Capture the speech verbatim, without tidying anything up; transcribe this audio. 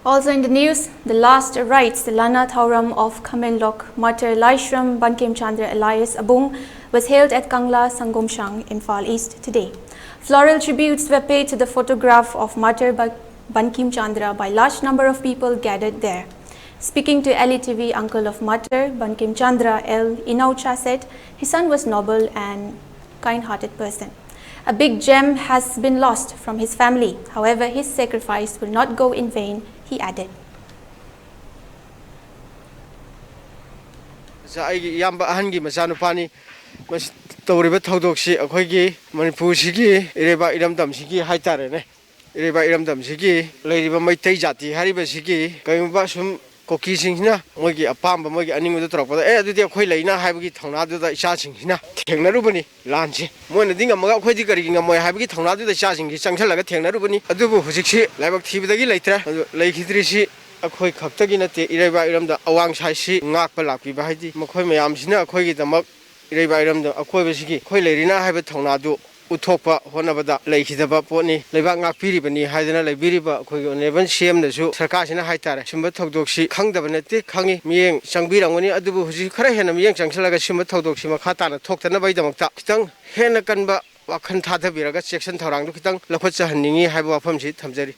Also in the news, the last rites, the Lana Thauram of Khamenlok martyr Laishram Bankim Chandra alias Abung, was held at Kangla Sangomshang, Imphal East today. Floral tributes were paid to the photograph of martyr Ba- Bankim Chandra by large number of people gathered there. Speaking to L E T V, uncle of martyr Bankim Chandra, L Inaucha, said his son was noble and kind-hearted person. A big gem has been lost from his family. However, his sacrifice will not go in vain, he added. ꯑꯩꯒꯤ ꯏꯌꯥꯝꯕ ꯑꯍꯟꯒꯤ ꯃꯆꯥꯅꯨꯄꯥꯅꯤ꯫ ꯃꯁꯤ ꯇꯧꯔꯤꯕ ꯊꯧꯗꯣꯛꯁꯤ ꯑꯩꯈꯣꯏꯒꯤ ꯃꯅꯤꯄꯨꯔꯁꯤꯒꯤ ꯏꯔꯩꯕꯥꯛ ꯏꯔꯝꯗꯝꯁꯤꯒꯤ ꯍꯥꯏꯇꯥꯔꯦꯅꯦ, ꯏꯔꯩꯕꯥꯛ ꯏꯔꯝꯗꯝꯁꯤꯒꯤ ꯂꯩꯔꯤꯕ ꯃꯩꯇꯩ ꯖꯥꯇꯤ ꯍꯥꯏꯔꯤꯕꯁꯤꯒꯤ ꯀꯔꯤꯒꯨꯝꯕ ꯁꯨꯝ ꯀꯨꯀꯤꯁꯤꯡꯁꯤꯅ ꯃꯣꯏꯒꯤ ꯑꯄꯥꯝꯕ, ꯃꯣꯏꯒꯤ ꯑꯅꯤꯡꯕꯗꯣ ꯇꯧꯔꯛꯄꯗ, "ꯑꯦ, ꯑꯗꯨꯗꯤ ꯑꯩꯈꯣꯏ ꯂꯩꯅ" ꯍꯥꯏꯕꯒꯤ ꯊꯧꯅꯥꯗꯨꯗ ꯏꯆꯥꯁꯤꯡꯁꯤꯅ ꯊꯦꯡꯅꯔꯨꯕꯅꯤ ꯂꯥꯟꯁꯦ꯫ ꯃꯣꯏꯅꯗꯤ ꯉꯝꯃꯒ ꯑꯩꯈꯣꯏꯗꯤ ꯀꯔꯤꯒꯤ ꯉꯝꯃꯣꯏ ꯍꯥꯏꯕꯒꯤ ꯊꯧꯅꯥꯗꯨꯗ ꯏꯆꯥꯁꯤꯡꯁꯤ ꯆꯪꯁꯤꯜꯂꯒ ꯊꯦꯡꯅꯔꯨꯕꯅꯤ꯫ ꯑꯗꯨꯕꯨ ꯍꯧꯖꯤꯛꯁꯤ ꯂꯥꯏꯕꯛ ꯊꯤꯕꯗꯒꯤ ꯂꯩꯇ꯭ꯔꯦ꯫ ꯑꯗꯨ ꯂꯩꯈꯤꯗ꯭ꯔꯤꯁꯤ ꯑꯩꯈꯣꯏ ꯈꯛꯇꯒꯤ ꯅꯠꯇꯦ, ꯏꯔꯩꯕꯥꯛ ꯏꯔꯝꯗꯝ ꯑꯋꯥꯡ ꯁꯥꯏꯁꯤ ꯉꯥꯛꯄ ꯂꯥꯛꯄꯤꯕ ꯍꯥꯏꯗꯤ ꯃꯈꯣꯏ ꯃꯌꯥꯝꯁꯤꯅ ꯑꯩꯈꯣꯏꯒꯤꯗꯃꯛ ꯏꯔꯩꯕꯥꯛ ꯏꯔꯝꯗꯝ ꯑꯀꯣꯏꯕꯁꯤꯒꯤ ꯑꯩꯈꯣꯏ ꯂꯩꯔꯤꯅ ꯍꯥꯏꯕ ꯊꯧꯅꯥꯗꯨ ꯎꯠꯊꯣꯛꯄ ꯍꯣꯠꯅꯕꯗ ꯂꯩꯈꯤꯗꯕ ꯄꯣꯠꯅꯤ꯫ ꯂꯩꯕꯥꯛ ꯉꯥꯛꯄꯤꯔꯤꯕꯅꯤ ꯍꯥꯏꯗꯅ ꯂꯩꯕꯤꯔꯤꯕ ꯑꯩꯈꯣꯏꯒꯤ ꯑꯣꯅꯔꯦꯕꯜ ꯁꯤ ꯑꯦꯝꯅꯁꯨ ꯁꯔꯀꯥꯔꯁꯤꯅ ꯍꯥꯏꯇꯥꯔꯦ, ꯁꯤꯒꯨꯝꯕ ꯊꯧꯗꯣꯛꯁꯤ ꯈꯪꯗꯕ ꯅꯠꯇꯦ, ꯈꯪꯉꯤ, ꯃꯤꯠꯌꯦꯡ ꯆꯪꯕꯤꯔꯝꯒꯅꯤ꯫ ꯑꯗꯨꯕꯨ ꯍꯧꯖꯤꯛ ꯈꯔ ꯍꯦꯟꯅ ꯃꯤꯠꯌꯦꯡ ꯆꯪꯁꯤꯜꯂꯒ ꯁꯤꯒꯨꯝꯕ ꯊꯧꯗꯣꯛꯁꯤ ꯃꯈꯥ ꯇꯥꯅ ꯊꯣꯛꯇꯅꯕꯒꯤꯗꯃꯛꯇ ꯈꯤꯇꯪ ꯍꯦꯟꯅ ꯀꯟꯕ ꯋꯥꯈꯜ ꯊꯥꯗꯕꯤꯔꯒ ꯆꯦꯛꯁꯤꯟ ꯊꯧꯔꯥꯡꯗꯨ ꯈꯤꯇꯪ ꯂꯧꯈꯠꯆꯍꯟꯅꯤꯡꯏ ꯍꯥꯏꯕ ꯋꯥꯐꯝꯁꯤ ꯊꯝꯖꯔꯤ꯫